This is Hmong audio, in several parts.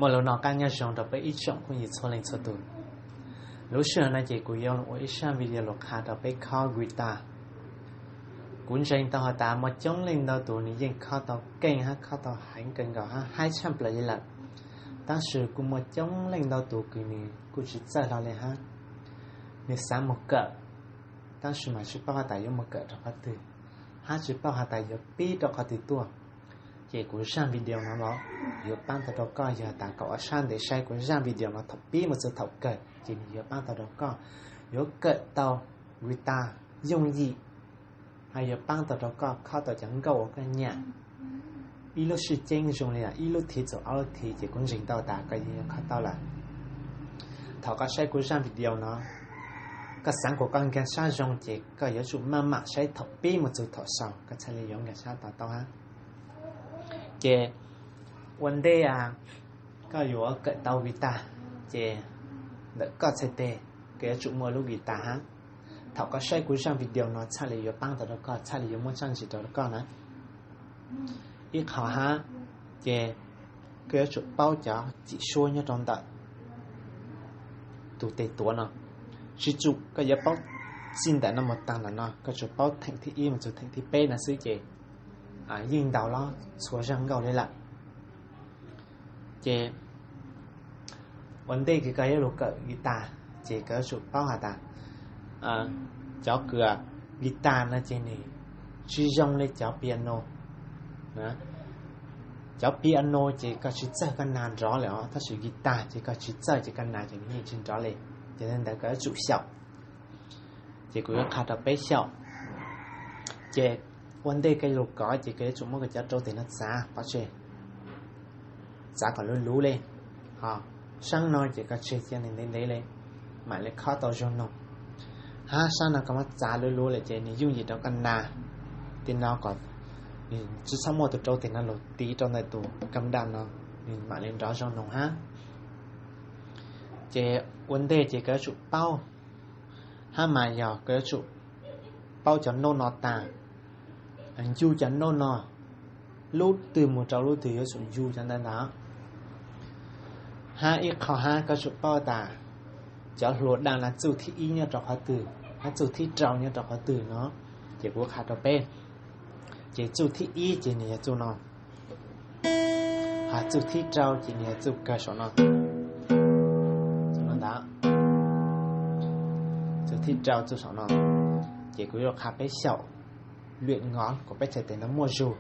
Muaj lus noj qab nyob zoo rau peb ib tsoom phooj ywg txhua leej txhua tus. Lub sij hawm no ces kuv yuav los ua ib zaj video los qha rau peb khob guitar. Kuv ntseeg tau has tas muaj coob leej ntau tus nws yeej khob tau keej hab khob tau heev kawg nkaus hab haib tshaj plaws li lawm. Tab sis kuj muaj coob leej ntau tus kws nws kuj tsis txawj hlo li hab. Nws xav mus kawm, tab sis mas tsis paub has tas yuav mus kawm rau qhov twg, hab tsis paub has tas yuav pib rau qhov twg tuaj. Ces kuv zaj video no los yuav paab tau rau koj, yog tas koj ua sab ntev saib kuv zaj video no thaum pib mus txug thaum kawg ces nws yuav paab tau rau koj, yuav kawm tau guitar yooj yim, hab yuav paab tau rau koj khob tau cov nkauj uas koj nyam ib lub sij ceeb zoo li ib lub thiv txug ob lub thiv ces kuv ntseeg tau tas koj yeej yuav khob tau lawm. Thaum koj saib kuv zaj video no, koj xaav kuas koj nkaag sab zoo ces koj yuav tsum maj mam saib thaum pib mus txug thaum xaus koj txhaj li yuav nkaag sab to taub hab. Ces ua ntej koj yuav kawm tau guitar, ces ntawm koj txhais teg koj yuav tsum muaj lub guitar hab. Thaum koj saib kuv zaj video no txhaj li yuav paab tau rau koj, txhaj li yuav muab tsab ntsis rau koj na. Ib qho hab, ces koj yuav tsum paub cov cim suab nyob rau ntawm tus tes tuav no. Tsis tsum koj yuav paub txij ntawm no mus taag ntawm no, koj tsuas paub theem thib ib mus txug theem thib peb no xwb ces yeej ntaus los txhua zaj nkauj li lawm. Ces ua ntej kws koj yuav lug kawm guitar, ces koj yuav tsum paub has tas cov kws guitar no ces nws tsis zoo li cov piano. Cov piano ces koj tsis txawj koj nas nrov li os, tab sis guitar ces koj tsis txawj ces koj nas ces nws yeej tsis nrov li. Ces li ntawd koj yuav tsum xyaum. Ces kuv yuav qha rau peb xyaum. Ces ua ntej koj lug kov ces koj yuav tsum muab koj cov rau tes no txav pov tseg, txav kom luv luv li. Ho saab no ces koj tseg cia nws ntev ntev li, mam li khob tau zoo noog. Hab saab no koj muab txav luv luv li ces nws yooj yim rau koj nas. Tej no kom nws tsis txhob muaj tus rau tes no lug tiv rau ntawm tus kam daj no, nws mam li nrov zoo noog hab. Ces ua ntej ces koj yuav tsum paub, hab mas yog koj yuav tsum paub cov noj no tas, ncu cov noj no, lub twg mus rau lub twg yuav tsum ncu cov ntawd ntag. Hab ib qho hab koj tsum paub tas cov hlua daj no txuj thib ib nyob rau qhov twg, hab txuj thib rau nyob rau qhov twg no, ces kuv qha rau peb. Ces txuj thib ib ces nws yog txuj no, hab txuj thib rau ces nws yog txuj kawg saum no. Txuj no ntag, txuj thib rau txuj saum no. Ces kuv yuav qha peb xyaum luam ngov kom peb txhais tes ntawd muaj zug,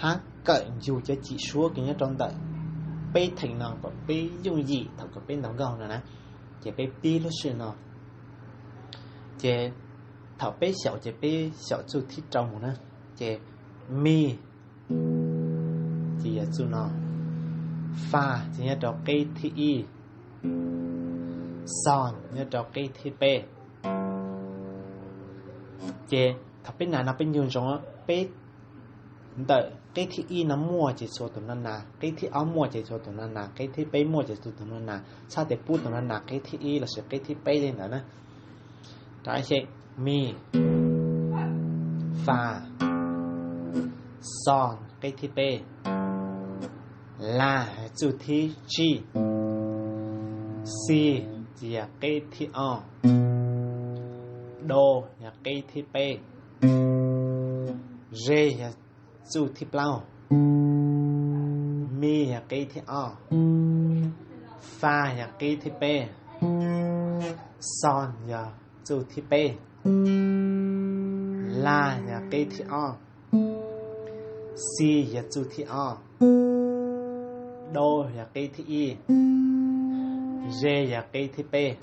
hab kawm ncu cov cim suab kws nyob rau ntawm peb theem no kom peb yooj yim thaum kws peb ntaus nkauj no na. Ces peb pib lub sij no, ces thaum peb xyaum ces peb xyaum txuj thib rau mus na. Ces mi ces yog txuj no, fa ces nyob rau qeb thib ib, xo nyob rau qeb thib peb. Ces thaum peb nas no peb ncu ntsoov, peb ntawm qeb thib ib no muaj ces txhua tus no nas, qeb thib ob muaj ces txhua tus no nas, qeb thib peb muaj ces txhua tus no nas, txhob tes pub tus no nas qeb thib ib lossis qeb thib peb li ntawd na. Rov xyem, mi, fa, xo qeb thib peb, la txuj thib tsib, xi ces yog qeb thib ob, do yog qeb thib peb, ze yog txuj thib plaub, mi yog qeb thib ob, fa yog qeb thib peb, xo yog txuj thib peb, la yog qeb thib ob, xi yog txuj thib ob, do yog qeb thib ib, ze yog qeb thib peb,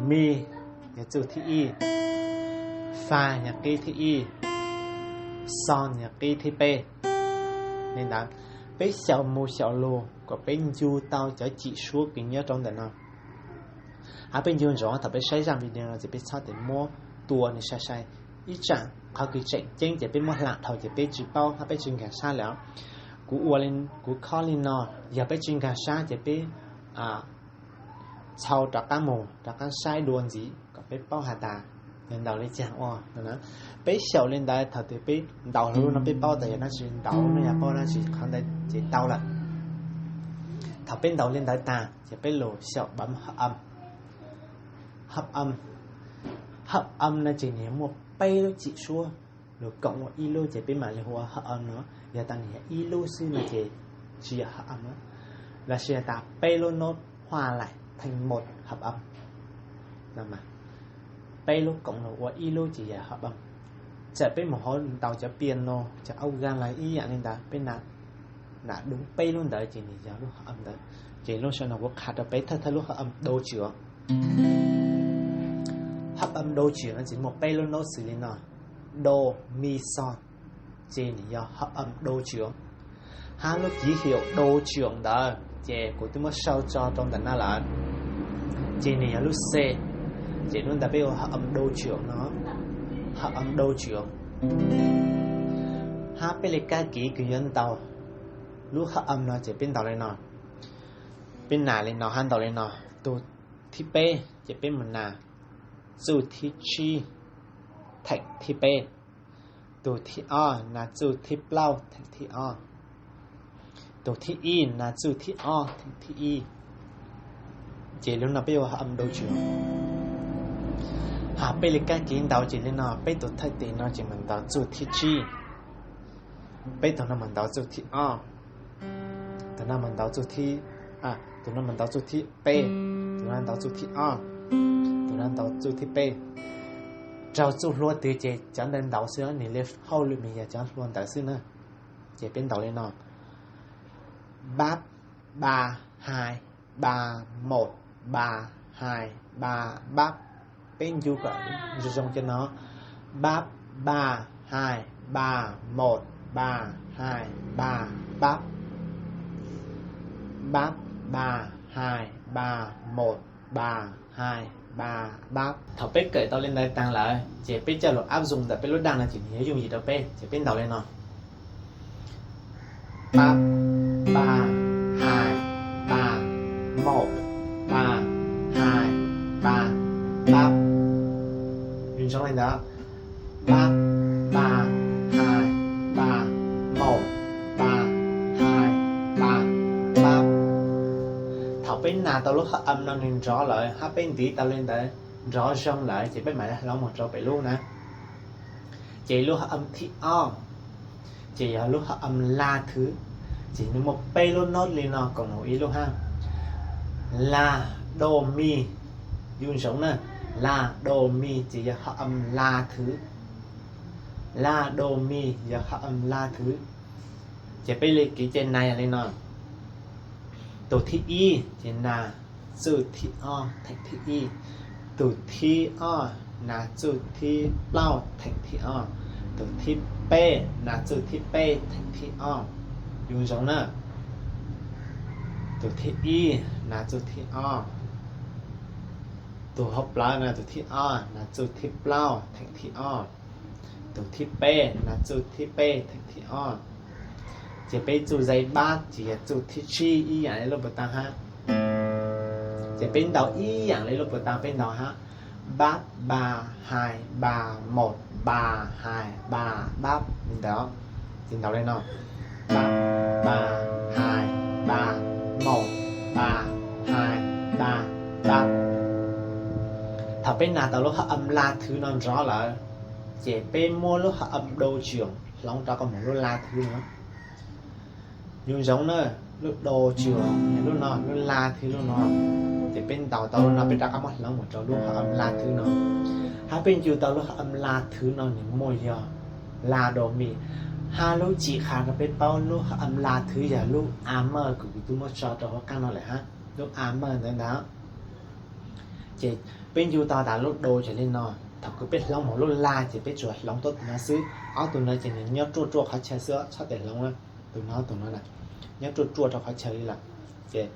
mi yog txuj thib ib, fa yog qeb thib ib, xo yog qeb thib peb. Li ntawd, peb xyaum mus xyaum lug kom peb ncu tau cov cim suab kws nyob rau ntawm no. Hab peb ncu ntsoov thaum peb saib zaj video no ces peb txhob tes muab tua nws sai sai. Ib tsam qhov kws tseem ceeb ces peb muab hlam dhau ces peb tsis paub hab peb tsis nkaag sab lawm. Kuv ua, kuv khob li no, yog peb tsis nkaag sab ces peb txhau rov qab mus rov qab saib dua ntxiv kom peb paub has tas yog ntaus li caag ua. Peb xyaum li ntawd thaum twg peb ntaus lub no peb paub tas yog dab tsi, ntaus no yog paub dab tsi, qhov ntawd ces tau lawm. Thaum peb ntaus li ntawd tag ces peb lug xyaum bấm hợp âm. Hợp âm, hợp âm no ces nws yog muaj peb lub cim suab, lug koom ua ib lub ces peb mam li hu ua hợp âm no. Yog tas nws yog ib lub xwb no ces tsis yog hợp âm na. Los sis tas peb lub nốt hòa lại thành một hợp âm. Peb lub koom lug ua ib lub ces yog hợp âm. Txawm peb mus hauv ntaus cov piano, cov organ los ib yam li ntawd, peb ntaus đúng peb lub ntawd ces nws yog lub hợp âm ntawd. Ces lub sij hawm no kuv qha rau peb thawj thawj lub hợp âm đô trưởng. Hợp âm đô trưởng no ces muaj peb lub nốt xws li no: đô, mi, son, ces nws yog hợp âm đô trưởng. Hab lub ký hiệu đô trưởng ntawd ces kuv twb muab sau tso rau ntawm no lawm, ces nws yog lub C, ces lub ntawd peb hu hợp âm đô trưởng no, hợp âm đô trưởng. Hab peb li kab kiv kws yuav ntaus lub hợp âm no ces peb ntaus li no. Peb nas li no hab ntaus li no. Tus thib peb ces peb mus nas txuj thib tsib theem thib peb. Tus thib ob nas txuj thib plaub theem thib ob. Tus thib ib nas txuj thib ob theem thib ib. Ces lub no peb hu hợp âm đô trưởng. Hab peb li kab kiv ntaus ces li no, peb tus thawj tes no ces mus ntaus txuj thib tsib, peb tus no mus ntaus txuj thib ob, tus no mus ntaus txuj thib, tus no mus ntaus txuj thib peb, tus no ntaus txuj thib ob, tus no ntaus txuj thib peb. Raug txuj hlua twg ces cov ntawd ntaus xwb, nws li hauj lwm nws yog cov hlua ntawd xwb na. Ces peb ntaus li no: bab, ba, hai, ba, một, ba, hai, ba, bab. Peb ncu kom zoo zoo cov no: bab, ba, hai, ba, một, ba, hai, ba, bab. Bab, ba, hai, ba, một, ba, hai, ba, bab. Thaum peb kawm tau li ntawd tag lawm ces peb coj los áp dụng ntawm peb lub daj no ces nws yuav yooj yim rau peb, ces peb ntaus li no: bab, ba, hai, ba, một, ba, hai, ba, bab. Zoo li ntawd: bab, ba, hai, ba, một, ba, hai, ba, bab. Thaum peb nas tau lub hợp âm no nws nrov lawm hab peb ntiv tau li ntawd nrov zoo lawm ces peb mam li hloov mus rau pem lub na. Ces lub hợp âm thib ob ces yog lub hợp âm la thứ. Ces nws muaj peb lub nốt li no koom ua ib lub hab: la, đô, mi. Yuav zoov na: la, đô, mi ces yog hợp âm la thứ. La, đô, mi yog hợp âm la thứ. Ces peb li kev cai nas yog li no: tus thib ib ces nas txuj thib ob theem thib ib, tus thib ob nas txuj thib plaub theem thib ob, tus thib peb nas txuj thib peb theem thib ob. Yuav zoov na: tus thib ib nas txuj thib ob, tus hauv plawv no tus thib ob nas txuj thib plaub theem thib ob, tus thib peb nas txuj thib peb theem thib ob. Ces peb txuj dây bass ces yog txuj thib tsib ib yam li lub puas tau hab. Ces peb ntaus ib yam li lub puas tau peb ntaus hab: bab, ba, hai, ba, một, ba, hai, ba, bab li ntawd. Ces ntaus li no: bab, ba, hai, ba, một, ba, hai, ba, bab. Thaum peb nas tau lub hợp âm la thứ no nrov lawm ces peb muab lub hợp âm đô trưởng hloov rov qab mus lub la thứ no. Yuav zoov na: lub đô trưởng yog lub no, lub la thứ lub no. Ces peb ntaus tau lub no peb rov qab muab hloov mus rau lub hợp âm la thứ no. Hab peb ncu tau lub hợp âm la thứ no nws muaj yog la, đô, mi. Hab lub cim qha rau peb paub lub hợp âm la thứ yog lub a major kws kuv twb muab tso rau hauv qab no lawm hab, lub a major ntawd ntag. Ces peb ncu tau tas lub đô ces li no. Thaum kws peb hloov mus lub la ces peb tsuas hloov tuab tus no xwb, ob tug no ces nws nyob ruaj ruaj qhov chaw xwb, txhob tes hloov na. Tus no tus no nyob ruaj ruaj rau qhov chaw li lawm. Ces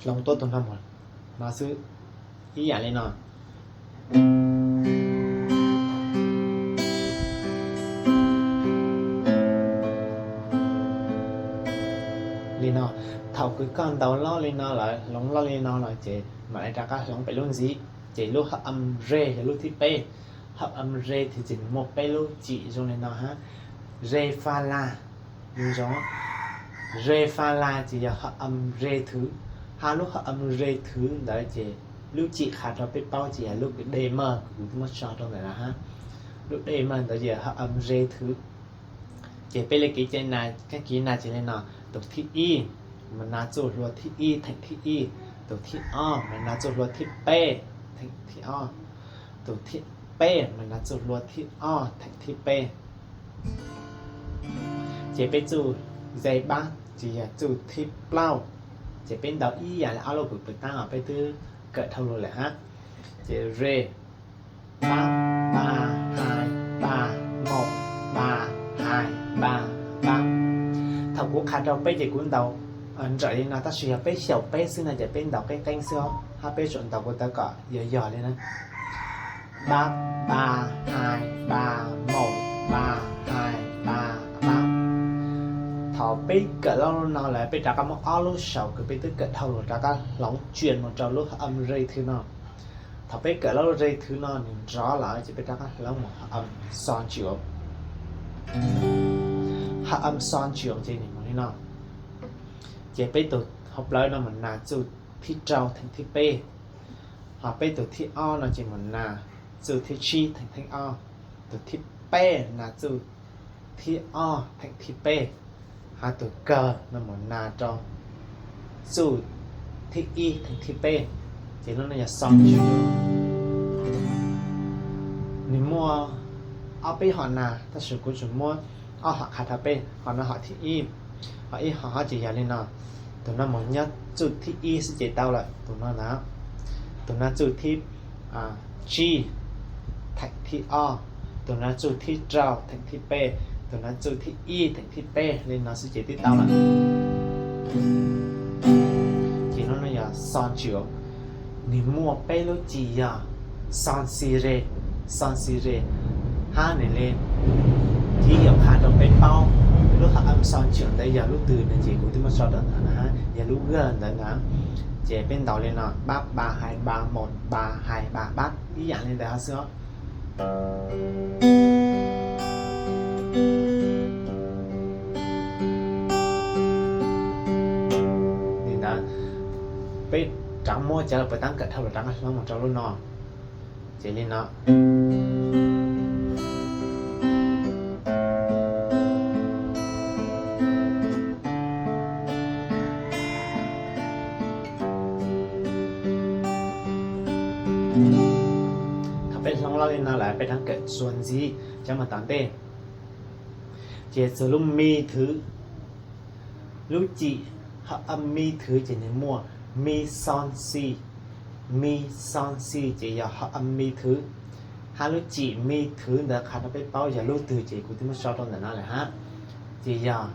hloov tuab tus no mus no xwb, ib yam li no. Li no, thaum kws koj ntaus loj li no lawm, hloov loj li no lawm ces mam li rov qab hloov pem lub ntxiv. Ces lub hợp âm rê yog lub thib peb. Hợp âm rê ces nws muaj peb lub cim zoo li no hab: rê, fa, la. Zoo zoo. Re fa la ces yog hợp âm rê thứ, hab lub hợp âm rê thứ ntawd ces lub cim qha rau peb paub ces yog lub kws đê majeur kws kuv twb muab tso rau ntawm no hab. Lub đê majeur ntawd ces hợp âm rê thứ. Ces peb le kev cai nas, kev cai nas ces li no: tus thib ib mas nas txuj hlua thib ib, theem thib ib. Tus thib ob mas nas txuj hlua thib peb, theem thib ob. Tus thib peb mas nas txuj hlua thib ob, theem thib peb. Ces peb txuj ze pab ces yog txuj thib plaub. Ces peb ntaus ib yam li ob lub kws pw taab os, peb twb kawm dhau lug lawm hab. Ces re, pab, ba, hais, ba, maum, ba, hais, ba, pab. Thaum kuv qha rau peb ces kuv ntaus nrawm li no, tab sis yog peb xyaum peb xwb no ces peb ntaus qeeb qeeb xwb os, hab peb tsuas ntaus kuv tawv kom yog yog li na. Pab, ba, hais, ba, maum, ba, hais, ba, pab. Thaum peb kawm lub no lawm peb rov qab muab ob lub saum kws peb twb kawm dhau lug rov qab hloov tsuas mus rau lub hợp âm rê thứ no. Thaum peb kawm lub rê thứ no nws nrov lawm ces peb rov qab hloov mus hợp âm so chữ. Hợp âm so chữ ces nws mus li no. Ces peb tus hauv plawv no mas nas txuj thib rau theem thib peb, ho peb tus thib ob no ces mus nas txuj thib tsib theem thib ob, tus thib peb nas txuj thib ob theem thib peb, ho tus kawg no mus nas rau txuj thib ib theem thib peb. Ces lub no yog so chữ. Nws muaj ob peb hom nas, tab sis kuv tsuas muab ob hom qha rau peb, hom no hom thib ib, hom ib hom ob ces yog li no. Tus no mus nyob txuj thib ib xwb ces tau lawm, tus no na. Tus no txuj thib tsib theem thib ob, tus no txuj thib rau theem thib peb, tus no txuj thib ib theem thib peb, li no xwb ces twb tau lawm. Ces lub no yog so chữ, nws muaj peb lub cim yog so si re, so si re, hab nws li tiv yam qha rau peb paub lub hợp âm so chữ ntawd yog lub twg no ces kuv twb muab tso rau ntawd na, yog lub g ntawd na. Ces peb ntaus li no: pab, ba, hais, ba, maum, ba, hais, ba, pab, ib yam li ntawd hov xwb os. Li ntawd, peb rov muab cov lus puas tab kawm dhau lug rov qab hloov mus rau lub no. Ces li no. Thaum peb hloov loj li no lawm peb rov kawm txuas ntxiv cov mus tom ntej. Ces txug lub mi thứ, lub cim hợp âm mi thứ ces nws muaj mi so si, mi so si ces yog hợp âm mi thứ. Hab lub cim mi thứ ntawd qha rau peb paub yog lub twg ces kuv twb muab sau rau ntawm no lawm hab. Ces yog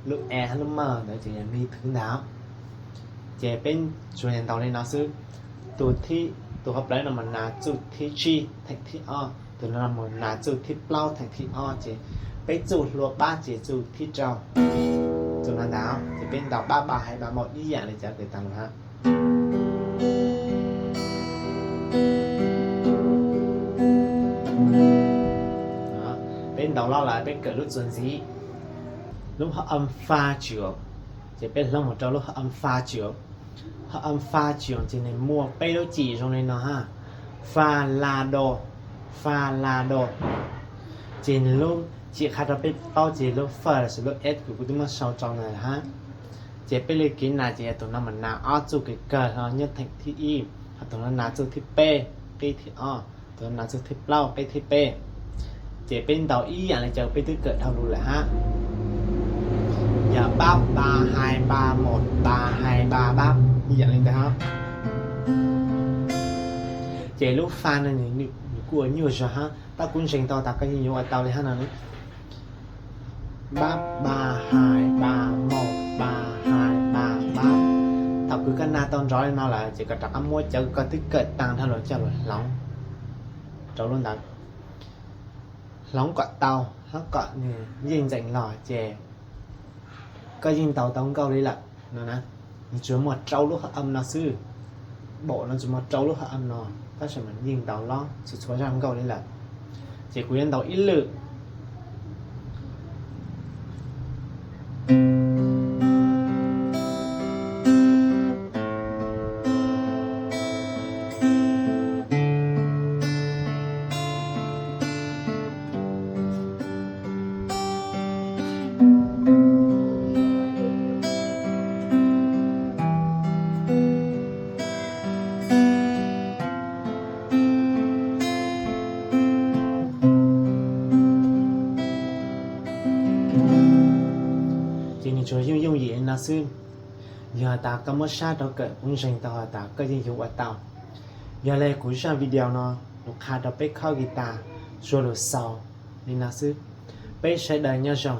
lub e hab lub m ntawd ces yog mi thứ ntag. Ces peb tsuas yog ntaus li no xwb. Tus thib, tus qhov plawv no mas nas txuj thib tsib theem thib ob, tus no mas nas txuj thib plaub theem thib ob, ces peb txuj hlua pab ces txuj thib rau. Tus no ntag, ces peb ntaus pab, ba, hais, ba, maum ib yam li cov kws tas los hab. Peb ntaus loj lawm peb kawm lub txuas ntxiv. Lub hợp âm fa cür, ces peb hloov mus rau lub hợp âm fa cür. Hợp âm fa cür ces nws muaj peb lub cim zoo li no hab. Fa la do, fa la do. Ces nws lub cim qha rau peb paub ces lub f lossis lub s kws kuv twb muab sau rau ntawd hab. Ces peb li kev nas ces yog tus no mas nas ob txuj kev kawg hlo nyob theem thib ib, ho tus no nas txuj thib peb, qib thib ob, tus no nas txuj thib plaub, qib thib peb. Ces peb ntaus ib yam li cov peb twb kawm dhau lug lawm hab. Yog pab, ba, hais, ba, maum, ba, hais, ba, pab, ib yam li ntawd hab. Ces lub fa no nws kuj ua nyuaj zog hab, tab kuv ntseeg tau tas koj yeej yuav ua tau li hab no. Pab, ba, hais, ba, maum, ba, hais, ba, pab. Thaum kws koj nas tau nrov li no lawm ces koj rov qab muab cov kws koj twb kawm taag dhau lug coj lug hloov rau lub ntawd. Hloov kom tau hab kom nws yeej ntxeem los ces koj yeej ntaus tau nkauj li lawm no na. Nws tsuas muaj rau lub hợp âm no xwb. Bộ no tsuas muaj rau lub hợp âm no, tab sis mas yeej ntaus los txhua txhua zaj nkauj li lawm. Ces kuv yuav ntaus ib lwm. Tsuas yooj yooj yim li no xwb. Yog has tas koj muab sab rau kawm poob zeeg tau has tas koj yeej yuav ua tau. Yog le kuv zaj video no nws qha rau peb khob guitar zuaj lus xaus li no xwb. Peb sawv daws nyob zoo.